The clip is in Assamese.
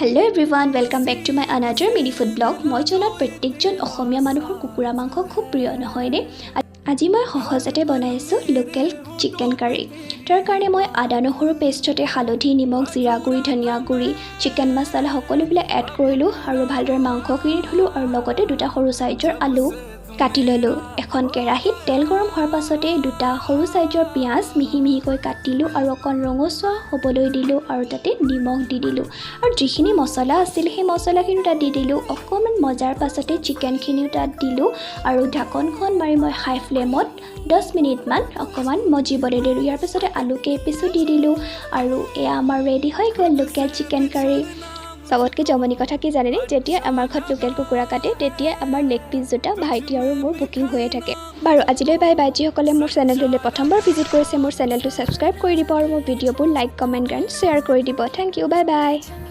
Hello everyone, welcome back to my another mini food vlog. মই জনাত প্ৰত্যেকজন অসমীয়া মানুহৰ কুকুৰা মাংস খুব প্ৰিয়, নহয়নে? আজি মই সহজতে বনাইছোঁ লোকেল চিকেন কাৰী। তাৰ কাৰণে মই আদা নহৰু পেষ্টতে হালধি, নিমখ, জিৰা গুড়ি, ধনিয়া গুড়ি, চিকেন মছলা সকলোবিলাক এড কৰিলোঁ আৰু ভালদৰে মাংসখিনি ধুলোঁ আৰু লগতে দুটা সৰু চাইজৰ আলু কাটি ল'লোঁ। এখন কেৰাহীত তেল গৰম হোৱাৰ পাছতে দুটা সৰু চাইজৰ পিঁয়াজ মিহি মিহিকৈ কাটিলোঁ আৰু অকণ ৰঙচুৱা হ'বলৈ দিলোঁ আৰু তাতে নিমখ দি দিলোঁ আৰু যিখিনি মছলা আছিল, সেই মছলাখিনিও তাত দি দিলোঁ। অকণমান মজাৰ পাছতে চিকেনখিনিও তাত দিলোঁ আৰু ঢাকনখন মাৰি মই হাই ফ্লেমত 10 মিনিটমান অকণমান মজিবলৈ দিলোঁ। ইয়াৰ পাছতে আলু কেইপিচো দি দিলোঁ আৰু এয়া আমাৰ ৰেডি হৈ গ'ল লোকেল চিকেন কাৰী। চবতকৈ জমনি কথা কি জানেনে? যেতিয়া আমাৰ ঘৰত লোকেল কুকুৰা কাটে, তেতিয়া আমাৰ লেগ পিচ দুটা ভাইটি আৰু মোৰ বুকিং হৈয়ে থাকে। বাৰু, আজিলৈ বাই বাই। যিসকলে মোৰ চেনেলটোলৈ প্ৰথমবাৰ ভিজিট কৰিছে, মোৰ চেনেলটো ছাবস্ক্ৰাইব কৰি দিব আৰু মোৰ ভিডিঅ'বোৰ লাইক, কমেণ্ট এণ্ড শ্বেয়াৰ কৰি দিব। Thank you, bye bye.